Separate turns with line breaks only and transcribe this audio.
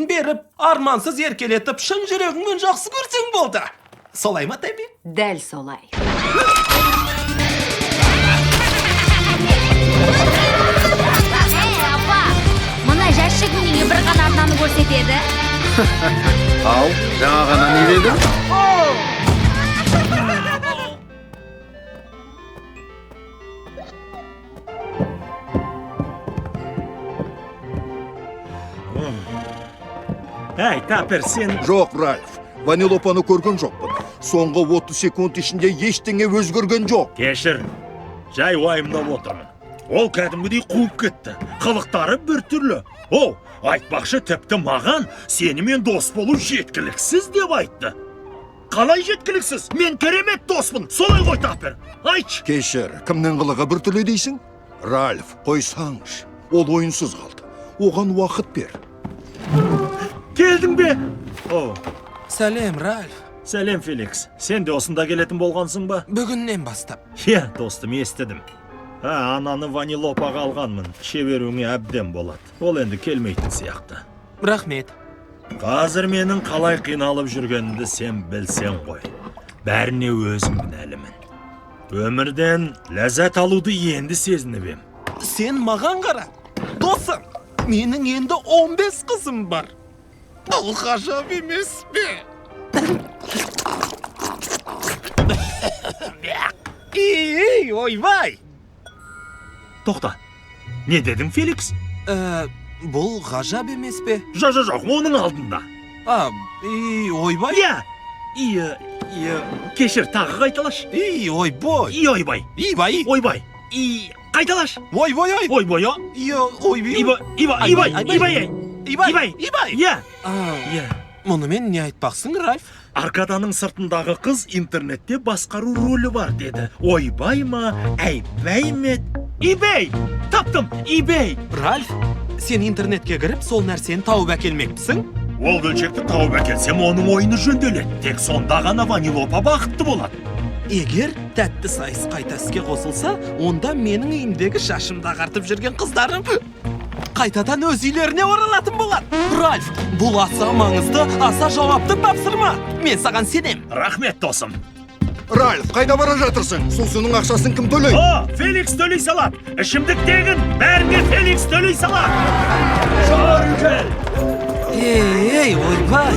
Беріп, армансыз еркелетіп, шын жүрегіңмен жақсы көрсең болды. Солай ма, Тәби?
Дәл солай.
Ей, апа, мына жәшік неге бір ғана арнаны көрсетеді?
Ал, жаңа ғана не дедің?
Әй, Таппер, сен.
Жоқ, Ральф, Ванилопаны көрген жоқпын. Соңғы 30 секунд ішінде ештеңе өзгерген жоқ.
Кешір, жай уайымдап отырмын. Ол кәдімгідей қуып кетті. Қылықтары біртүрлі. О, айтпақшы, тіпті маған сенімен дос болу жеткіліксіз деп айтты. Қалай жеткіліксіз? Мен керемет доспын. Солай ғой, Таппер. Айтшы.
Кешір, кімнің қылығы біртүрлі дейсің? Ральф, қойсаңшы. Ол ойынсыз қалды. Оған уақыт бер.
Келдің бе? О,
Сәлем, Ральф.
сәлем, Феликс. Сен де осында келетін болғансың ба?
Бүгіннен бастап.
Иә, достым, естідім. А, ананы Ванилопаға алғанмын. Іше беруіңе әбден болады. Ол енді келмейтін сияқты.
Рахмет.
Қазір менің қалай қиналып жүргенімді сен білсең ғой. Бәріне өзім кінәлімін. Өмірден ләззат алуды енді сезініп ем.
Сен маған қара. Досым, менің енді 15 қызым бар. Бұл ғажап емес пе? Ей, ойбай!
Тоқта. Не дедің, Феликс?
Ә, бұл ғажап емес пе?
Жоқ, жоқ, жоқ, оның алдында.
А, и, ойбай?
Иә. И, и, кешір, тағы қайталаш.
И, ойбой.
И, ойбай.
Ибай.
Ойбай. И, қайталаш.
Ойбой, ой.
Ойбой, о.
И, ойбай.
Ибай, ибай, ибай, ибай,
Ибай.
ибай.
Ибай.
Иә,
А,
иә.
мұнымен не айтпақсың, Ральф?
Аркаданың сыртындағы қыз интернетте басқару рөлі бар деді. Ойбай ма, әйбәй ме? eBay! Таптым, eBay!
Ральф, сен интернетке кіріп, сол нәрсені тауып әкелмекпісің?
Ол бөлшекті тауып әкелсем, оның ойыны жөнделеді. Тек сонда ғана Ванилопа бақытты болады.
Егер тәтті сайыс қайта іске қосылса, онда менің үйімдегі шашымды ағартып жүрген қыздарым қайтадан өз үйлеріне оралатын болады. Ральф, бұл аса маңызды, аса жауапты тапсырма. Мен саған сенем.
Рахмет, досым.
Ральф, қайда бара жатырсың? Сусынның ақшасын кім төлейді?
О, Феликс төлей салады. Ішімдік тегін, бәріне Феликс төлей салады. Жоғары кел.
Ей, ей, ойбай.